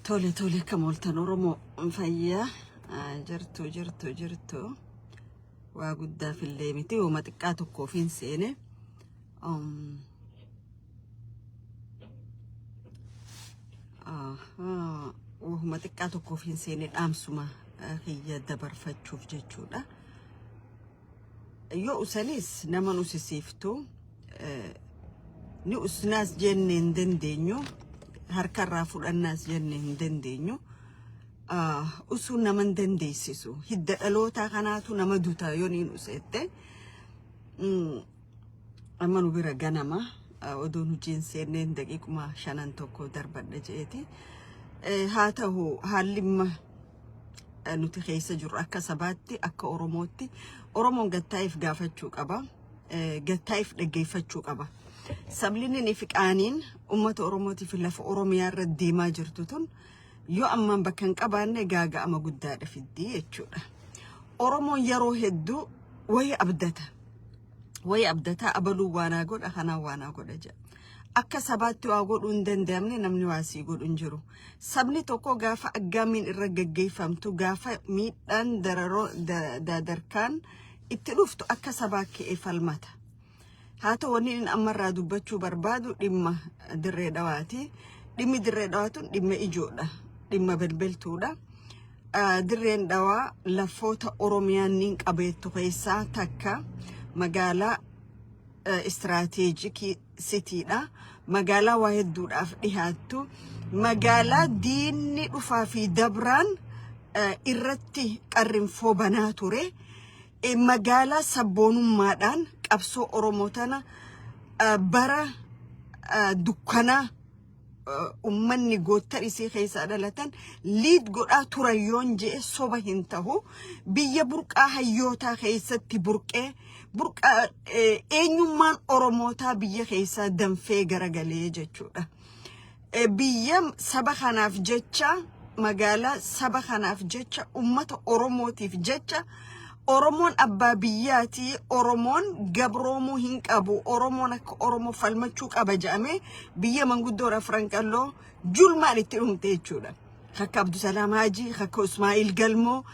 Tole tole, akkam ooltan Oromoo? Fayyaa jirtu? Jirtu jirtu. Waa guddaaf illee miti, hooma xiqqaa tokkoof hin seene. Wahuma xiqqaa tokkoof hin seene, dhaamsuma kiyya dabarfachuuf jechuudha. Yoo usanis nama usisiiftu ni usnaas jenne hin dandeenyu, harkarraa fudhannaas jenne hin dandeenyu. Usuu nama hin dandeessisu. Hidda dhalootaa kanaatu nama duta yoo niin useette. Amma nu bira ganama, odoon hojiin seenneen daqiiquma shanan tokko darbadha je'eeti. Haa ta'u, haalli amma nuti keessa jirru akka sabaatti, akka Oromootti, Oromoon gattaa'eef gaafachuu qaba. Gattaa'eef dhaggeeffachuu qaba. Sablinni fi qaaniin uummata Oromootiif lafa Oromiyaa irra deemaa jirtu tun yoo ammaan bakka hin qabaanne gaaga'ama guddaadha fiddii jechuudha. Oromoon yeroo hedduu wayii abdata. Wayii abdataa, abaluu waanaa godha, kanaan waanaa godha jedha. Akka sabaatti waa godhuu hin danda'amne, namni waa sii godhu hin jiru. Sabni tokko gaafa aggaamiin irra gaggeeffamtu, gaafa miidhaan dararoo dadarkaan itti dhuftu, akka sabaa ka'ee falmata. Haa ta'u, wanni inni ammarraa dubbachuu barbaadu dhimma Dirree Dhawaati. Dhimmi Dirree Dhawaa tun dhimma ijoodha. Dhimma belbeltuudha. Dirreen Dhawaa lafoota Oromiyaan niin qabeettu keessaa takka, magaalaa strategic citydha. Magaalaa waa hedduudhaaf dhihaattu. Magaalaa diinni dhufaa fi dabraan irratti qarrinfoo banaa ture. Magaalaa sabboonummaadhaan qabsoo Oromoo tana bara dukkanaa ummanni goottan isii keessaa dhalatan lead godhaa turan yoon je'e soba hin tahu. Biyya burqaa hayyootaa keessatti burqee, burqaa eenyummaan Oromootaa biyya keessaa danfee garagalee jechuudha. Biyya saba kanaaf jecha, magaalaa saba kanaaf jecha, ummata Oromootiif jecha, Oromoon abbaa biyyaati, Oromoon gabroomuu hin qabu, Oromoon akka Oromoo falmachuu qaba jedhamee biyya manguddoon Afran Qalloo julmaan itti dhumte jechuudha. Akka Abdusalaam Haajii, akka Ismaa'il Galmoo,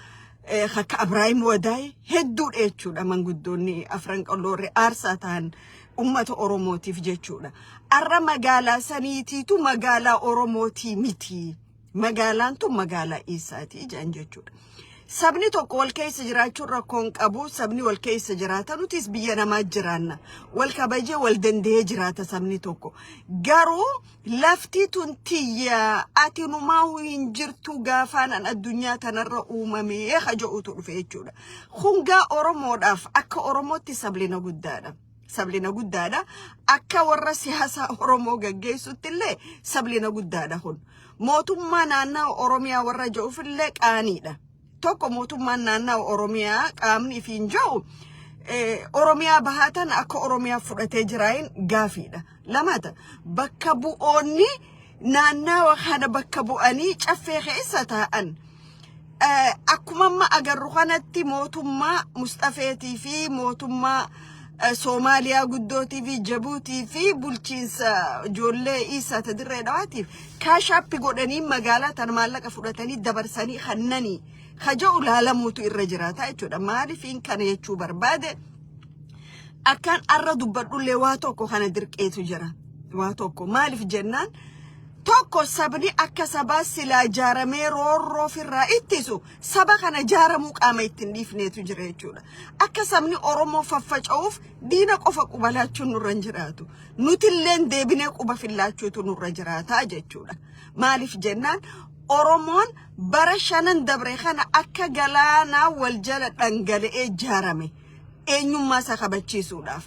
akka Abraahim Wadaay hedduudha jechuudha, manguddoonni Afran Qalloo warri aarsaa ta'an ummata Oromootiif jechuudha. Arra magaalaa saniitiitu magaalaa Oromootii miti. Magaalaan tun magaalaa eessaati jedhan jechuudha. Sabni tokko wal keessa jiraachuun rakkoo hin qabu. Sabni wal keessa jiraata. Nutis biyya namaa jiraanna. Wal kabajee wal danda'ee jiraata sabni tokko. Garuu lafti tun tiyya, ati numaa hin jirtu, gaafaan an addunyaa tanarra uumamee haja'utu dhufe jechuudha. Hungaa Oromoodhaaf akka Oromootti sablina guddaadha. Sablina guddaadha. Akka warra siyaasa Oromoo gaggeessutti illee sablina guddaadha kun. Mootummaa naannawa Oromiyaa warra jedhuuf illee qaaniidha. Tokko, mootummaan naannawa Oromiyaa qaamni ifiin jedhu Oromiyaa bahaa tana akka Oromiyaa fudhatee jiraayin gaafiidha. Lamata, bakka bu'oonni naannawa kana bakka bu'anii caffee keessa taa'an akkuma amma agarru kanatti mootummaa Mustafeetii fi mootummaa Soomaaliyaa guddootii fi Jabuutii fi bulchiinsa ijoollee Isaa ta Dirree Dhawaatiif cash up godhanii magaalaa tana maallaqa fudhatanii dabarsanii kannanii kaja'u laalamuutu irra jiraata jechuudha. Maaliifiin kana jechuu barbaade? Akkaan arra dubbadhullee waa tokko kana dirqeetu jira. Waa tokko maaliif jennaan, tokko, sabni akka sabaa silaa jaaramee roorroo ofirraa ittisu saba kana jaaramuu qaama ittiin dhiifneetu jira jechuudha. Akka sabni Oromoo faffaca'uuf diina qofa quba laachuun nurra hin jiraatu. Nutilleen deebinee quba fillaachuutu nurra jiraata jechuudha. Maaliif jennaan, Oromoon bara shanan dabre kana akka galaanaa wal jala dhangala'ee jaarame eenyummaa isaa kabachiisuudhaaf.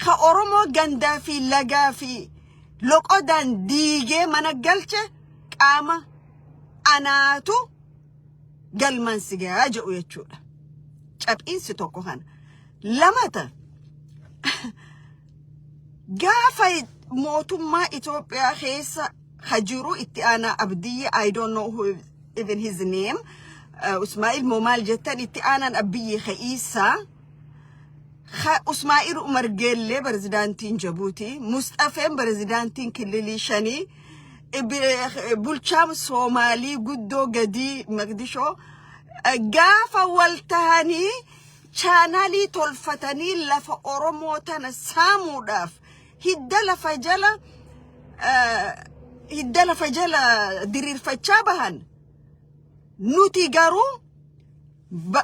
Ka Oromoo gandaa fi lagaa fi loqodaan diigee mana galche qaama anaatu galmaan si gahaa jedhu jechuudha. Caphiinsi tokko kana. Lamata, gaafa mootummaa Itoophiyaa keessa hajiru itti aanaa Abdiyyi, I don't know who even his name, Usmaa'il moo maal jettan, itti aanaan Abiyyi Ka'iisaa, Usmaa'il Umar Geellee pirezidaantiin Jabuutii, Musxafeen pirezidaantiin Kililii shanii, Bulchaa Soomaalii guddoo gadii Maqdishoo gaafa wal tahanii chaanaalii tolfatanii lafa Oromoo tana saamuudhaaf hidda lafa jala diriirfachaa bahan, nuti garuu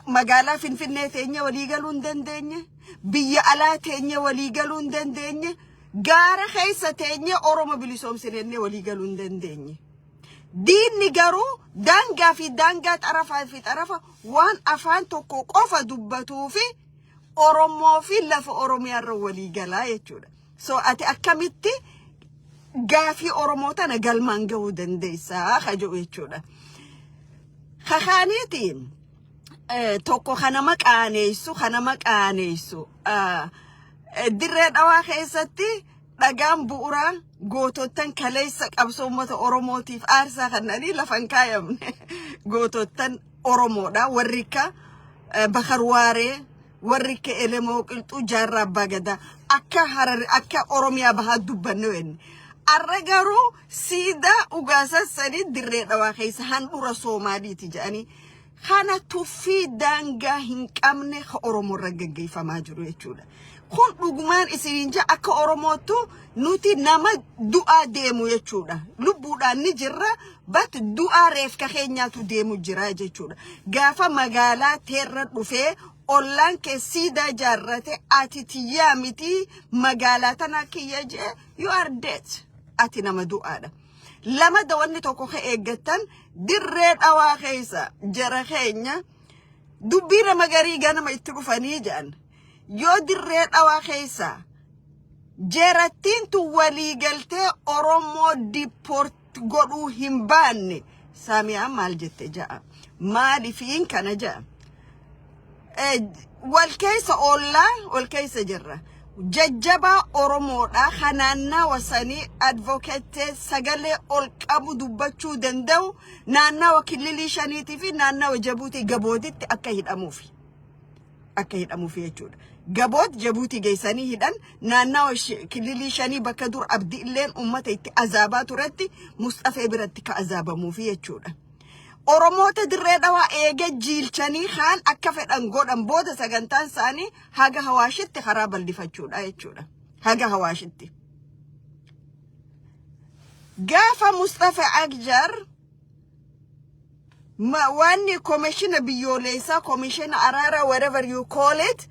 magaalaa Finfinnee teenya walii galuu hin dandeenye, biyya alaa teenya walii galuu hin dandeenye, gaara keessa teenye Oromo bilisoomsinennee walii galuu hin dandeenye. Diinni garuu daangaa fi daangaa, xarafaa fi xarafa waan afaan tokko qofa dubbatuu fi Oromoo fi lafa Oromiyaarra walii galaa jechuudha. So ati akkamitti gaafii Oromoo tana galmaan gahuu dandeessaa ka jedhu jechuudha. Kakaaniitiin tokko kanama qaaneessu, kanama qaaneessu, Dirree Dhawaa keessatti dhagaan bu'uuraa gootottan kaleessa qabsoo uummata Oromootiif aarsaa kannanii lafa hin kaayamne gootottan Oromoodha. Warri akka Bakar Waaree, warri akka Elemoo Qilxuu, Jaarraa Abbaa Gadaa, akka Harar, akka Oromiyaa bahaa dubbanne jenne. Arra garuu siidaa Ugaasassanii Dirree Dhawaa keessa handhura Soomaaliiti jedhanii, kana tuffii daangaa hin qabne ka Oromoo irra gaggeeffamaa jiru jechuudha. Kun dhugumaan isiniin jaa, akka Oromoottu nuti nama du'aa deemu jechuudha. Lubbuudhaan ni jirra, but du'aa reefka keenyaatu deemu jira jechuudha. Gaafa magaalaa teerra dhufee ollaan kee siidaa jaarrate, ati tiyyaa miti, magaalaa tana kiyya jee, you are dead. Ati nama du'aadha. Lama wanni tokko ka eeggattan, Dirree Dhawaa keessa jara keenya dubbii nama garii ganama itti dhufanii jedhan. Yoo Dirree Dhawaa keessa jeerattiin tun walii galtee Oromoo deport godhuu hin baanne, Saamiyaan maal jette ja'a? Maalifiin kana ja'a? Wal keessa oollaa, wal keessa jirra. Jajjabaa Oromoodha kanaannawa sanii advocate sagalee ol qabu dubbachuu danda'u naannawa killilii shaniitii fi naannawa Jabuutii Gabooditti akka hidhamuufi. Akka hidhamuufi jechuudha. Gaboot Jabuutii geessanii hidhan, naannawa killilii shanii bakka dur Abdi illeen uummata itti azaabaa turetti Mustafee biratti ka azaabamuufi jechuudha. Oromoota Dirree Dhawaa eega jiilchanii kaan akka fedhan godhan booda sagantaan isaanii haga Hawaashitti karaa bal'ifachuudha jechuudha. Haga Hawaashitti. Gaafa Mustafa Agjar wanni komishina biyyoolessaa, komishina araaraa, whatever you call it,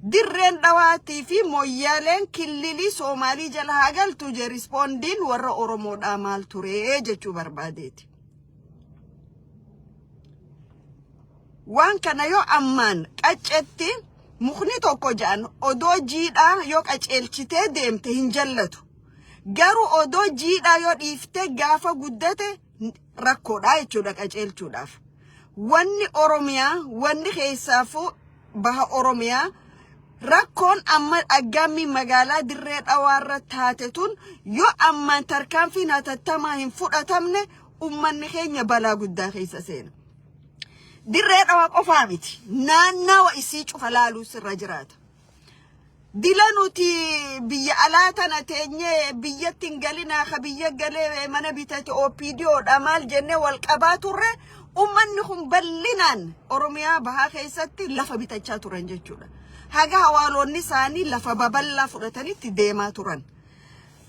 Dirreen Dhawaatii fi Moyyaaleen killilii Soomaalii jala haa galtu je, respondiin warra Oromoodhaa maal ture jechuu barbaadeeti. Waan kana yoo ammaan qaccetti mukni tokko jedhan odoo jiidhaa yoo qaceelchitee deemte hin jallatu. Garuu odoo jiidhaa yoo dhiiftee gaafa guddate rakkoodha jechuudha qaceelchuudhaaf. Wanni Oromiyaa, wanni keessaafuu baha Oromiyaa, rakkoon amma aggaammii magaalaa Dirree Dhawaarra taate tun yoo ammaan tarkaanfiin hatattamaa hin fudhatamne ummanni keenya balaa guddaa keessa seena. Dirree Dhawaa qofaa miti. Naannawa isii cufa laaluu sirra jiraata. Dila nuti biyya alaa tana teenyee biyyatti hin galinaa, ka biyya galee mana bitate OPDOdha maal jennee wal qabaa turre, ummanni kun bal'inaan Oromiyaa bahaa keessatti lafa bitachaa turan jechuudha. Haga hawaalonni isaanii lafa babal'aa fudhatanitti deemaa turan.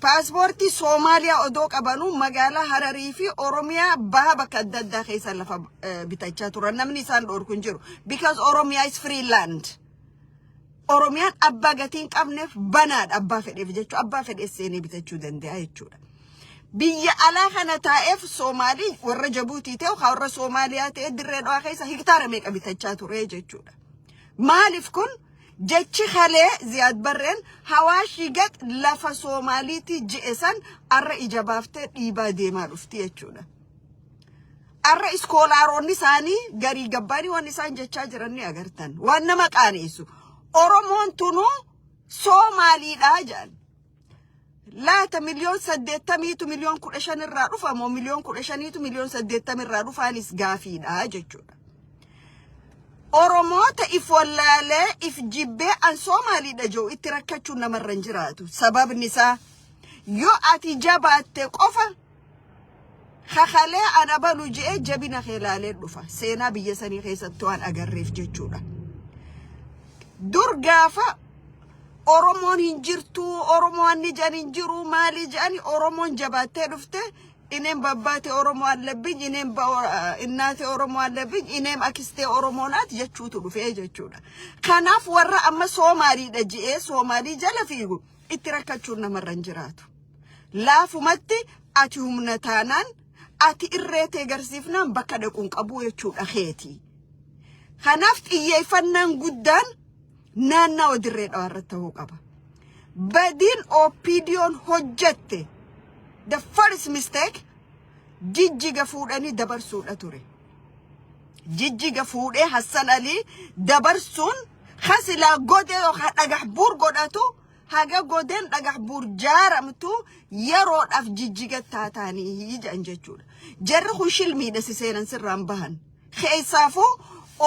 Paaspoortii Soomaaliyaa odoo qabanuu magaalaa Hararii fi Oromiyaa baha bakka adda addaa keessa lafa bitachaa turan. Namni isaan dhorku hin jiru. Because Oromiyaa is free land. Oromiyaan abbaa gatii hin qabneef banaadha abbaa fedheef jechuudha. Abbaa fedheef seenee bitachuu danda'a jechuudha. Biyya alaa kana taa'eef Soomaalii warra Jabuutii ta'e, warra Soomaaliyaa ta'e, Dirree Dhawaa keessa hektaara meeqa bitachaa ture jechuudha. Maaliif kun jechi kalee Ziyaad Barreen Hawaashii gad lafa Soomaaliitii ji'e san arra ija baaftee dhiibaa deemaa dhufti jechuudha. Arra iskoolaaronni isaanii garii gabbaanii waan isaan jechaa jiran ni agartan. Waan nama qaaneessu. Oromoon tunuu Soomaaliidhaa jedhan. Laata 80 miliyooniitu 15 miliyoon irraa dhufa moo 15 miliyooniitu 80 miliyoon irraa dhufaanis gaafiidha jechuudha. Oromoota if wallaalee if jibbee an Soomaaliidha jiru itti rakkachuun namarra hin jiraatu. Sababni isaa yoo ati jabaatte qofa Kakalee ana balu je'ee jabina kee laalee dhufa. Seenaa biyya sanii keessatti waan agarreef jechuudha. Dur gaafa Oromoon hin jirtu, Oromoon ni jedhan hin jiru, maali jedhani, Oromoon jabaattee dhufte, እኔም በአባቴ ኦሮሞ አለብኝ፣ እኔም በእናቴ ኦሮሞ አለብኝ፣ እኔም አክስቴ ኦሮሞ ናት jechuutu dhufee jechuudha. Kanaaf warra amma Soomaaliidha je'ee Soomaalii jala fiigu itti rakkachuun namarra hin jiraatu. Laafumatti ati humna taanaan, ati irree tee garsiifnaan bakka dhaquun qabu jechuudha keeti. Kanaaf xiyyeeffannaan guddaan naannawa Dirree Dhawaa irratti ta'uu qaba. Badiin OPDO'n hojjette, the first mistake, Jijjiga fuudhanii dabarsuudha ture. Jijjiga fuudhee Hassan Alii dabarsuun hasilaa godee yookaan dhagax buur godhatu, haga godeen dhagax buur jaaramtu yeroodhaaf Jijjiga taataanii jedhan jechuudha. Jarri kun shilmiidha si seenan sirraan bahan. Keessaafuu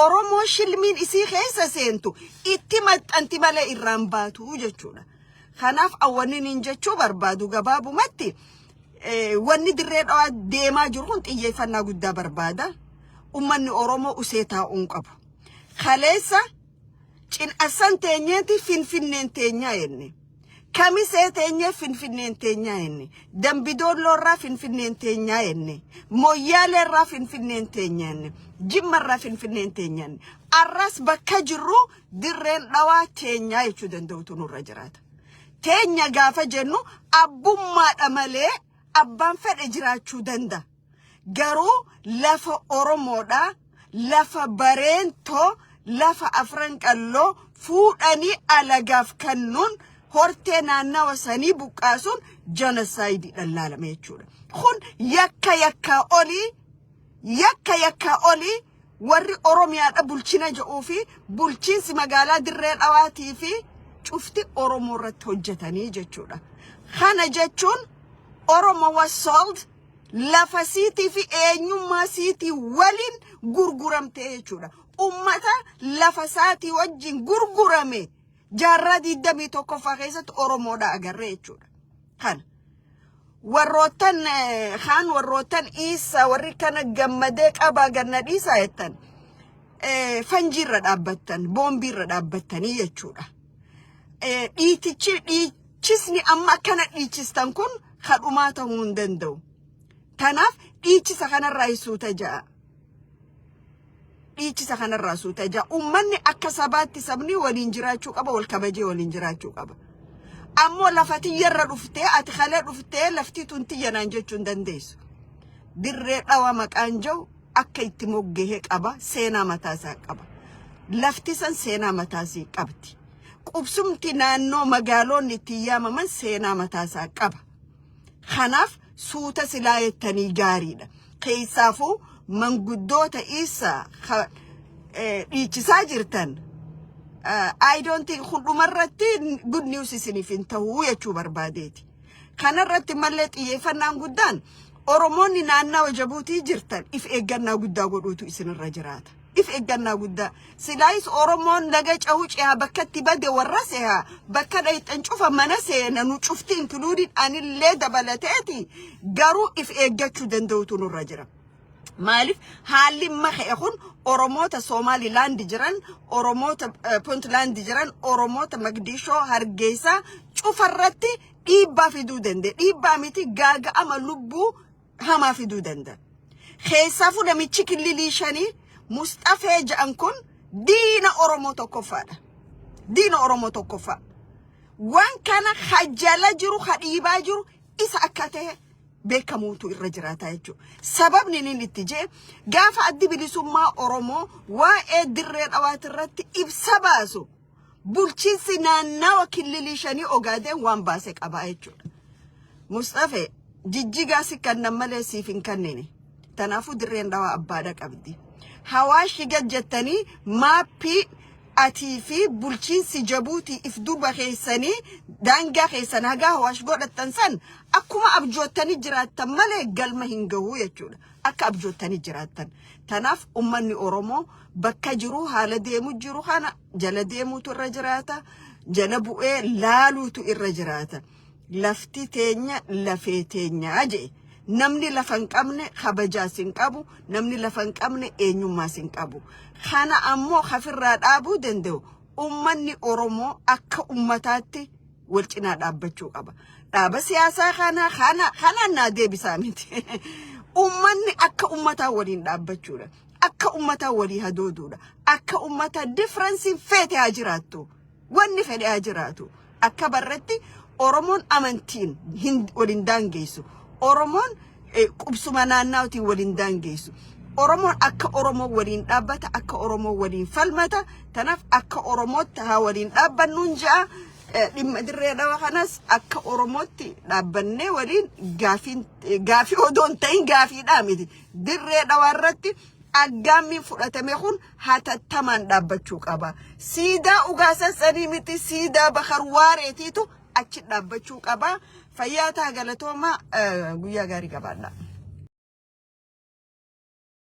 Oromoo shilmiin isii keessa seentu itti maxxanti malee irraan baatu jechuudha. Kanaaf awwanni niin jechuu barbaadu gabaabumatti, wanni Dirree Dhawaa deemaa jiru kun xiyyeeffannaa guddaa barbaada. Ummanni Oromoo usee taa'uun qabu. Kaleessa Cin'assan teenyeeti Finfinneen teenyaa jenne. Kamisee teenyee Finfinneen teenyaa jenne. Dambidoolloorraa Finfinneen teenyaa jenne. Moyyaaleerraa Finfinneen teenyaa jenne. Jimmarraa Finfinneen teenyaa jenne. Arras bakka jirru Dirreen Dhawaa teenyaa jechuu danda'utu nurra jiraata. Teenya gaafa jennu abbummaadha malee abbaan fedhe jiraachuu danda'a. Garuu lafa Oromoodha, lafa Bareentoo, lafa Afran Qalloo fuudhanii alagaaf kennuun, hortee naannawa sanii buqqaasuun genocide dhallaalame jechuudha. Kun yakka yakkaa olii, yakka yakkaa olii. Warri Oromiyaadha bulchina jedhuu fi bulchiinsi magaalaa Dirree Dhawaatii fi cufti Oromoo irratti hojjetanii jechuudha. Kana jechuun Oromo was sold, lafa siitii fi eenyummaa siitii waliin gurguramte jechuudha. Ummata lafa isaatii wajjin gurgurame jaarraa 21ffaa keessatti Oromoodha agarree jechuudha. Kana. Warroottan kaan, warroottan Iisaa, warri kana gammadee qabaa ganna dhiisaa jettan, fanjiirra dhaabbattan, boombiirra dhaabbattanii jechuudha. Dhiitichi dhiichisni amma akkana dhiichistan kun kadhumaa ta'uu hin danda'u. Kanaaf dhiichisa kanarraa suuta ja'a. Dhiichisa kanarraa suuta ja'a. Uummanni akka sabaatti sabni waliin jiraachuu qaba, wal kabajee waliin jiraachuu qaba. Ammoo lafa tiyyarra dhuftee, ati kalee dhuftee lafti tun tiyya naan jechuu hin dandeessu. Dirree Dhawa maqaan jiru akka itti moggahee qaba, seenaa mataasaa qaba. Lafti san seenaa mataasii qabdi. Qubsumti naannoo magaalonni itti yaamaman seenaa mataasaa qaba. Kanaaf suuta silaa jettanii gaariidha. Keessaafuu manguddoota isaa dhiichisaa jirtan. I don't think hundumarratti good news isiniif hin ta'uu jechuu barbaadeeti. Kanarratti mallee xiyyeeffannaan guddaan, Oromoonni naannawa Jabuutii jirtan if eeggannaa guddaa godhuutu isinirra jiraata. If eeggannaa guddaa. Silaayis Oromoon laga cahuu cehaa bakka itti bade warra sehaa bakka dhayxan cufa mana seena, nu cufti including anillee dabalateeti, garuu if eeggachuu danda'utu nurra jira. Maaliif haalli maka'e kun Oromoota Somaalilaand jiran, Oromoota Puntland jiran, Oromoota Magdishoo, Hargeysaa cufarratti dhiibbaa fiduu danda'a. Dhiibbaa miti, gaaga'ama lubbuu hamaa fiduu danda'a. Keessaafuu namichi killilii shanii Musxafee jedhan kun diina Oromoo tokkoffaadha. Diina Oromoo tokkoffaa. Waan kana hajjala jiru, hadhiibaa jiru isa akka ta'e beekamuutu irra jiraata jechuudha. Sababni inni itti jee, gaafa Addi Bilisummaa Oromoo waa'ee Dirree Dhawaati irratti ibsa baasu, bulchiinsi naannawa killilii shanii Ogaadeen waan baase qabaa jechuudha. Musxafee, Jijjigaa si kannan malee siif hin kennine. Kanaafuu Dirreen Dhawaa abbaadha qabdi. Hawaashi gad jettanii maappii atii fi bulchiinsi Jabuutii if duuba keessanii daangaa keessan hagaa Hawaash godhattan san akkuma abjoottanii jiraattan malee galma hin gahuu jechuudha. Akka abjoottanii jiraattan. Tanaaf ummanni Oromoo bakka jiru haala deemu jiru kana jala deemuutu irra jiraata. Jala bu'ee laaluutu irra jiraata. Lafti teenya lafee teenyaa jee. Namni lafa hin qabne kabajaas hin qabu, namni lafa hin qabne eenyummaas hin qabu. Kana ammoo hafirraa dhaabuu danda'u ummanni Oromoo akka ummataatti wal cinaa dhaabbachuu qaba. Dhaaba siyaasaa kana kanaan naa deebisaa miti. Ummanni akka ummataa waliin dhaabbachuudha. Akka ummataa walii hadooduudha. Akka ummataa differenceiin feete haa jiraattu. Wanni fedhe haa jiraatu. Akka barretti Oromoon amantiin hin waliin daangeessu. Oromoon qubsuma naannawaatiin waliin daangeessu. Oromoon akka Oromoo waliin dhaabbata, akka Oromoo waliin falmata. Kanaaf akka Oromootti haa waliin dhaabbannuun ja'a. Dhimma Dirree Dhawa kanas akka Oromootti dhaabbannee waliin gaafii odoo hin ta'in gaafiidhaa miti. Dirree Dhawaa irratti aggaammiin fudhatame kun hatattamaan dhaabbachuu qaba. Siidaa Ugaasa sanii miti, siidaa Bakar Waareetiitu achi dhaabbachuu qaba. Fayyaa ta'a, galatooma, guyyaa gaarii qabaadha.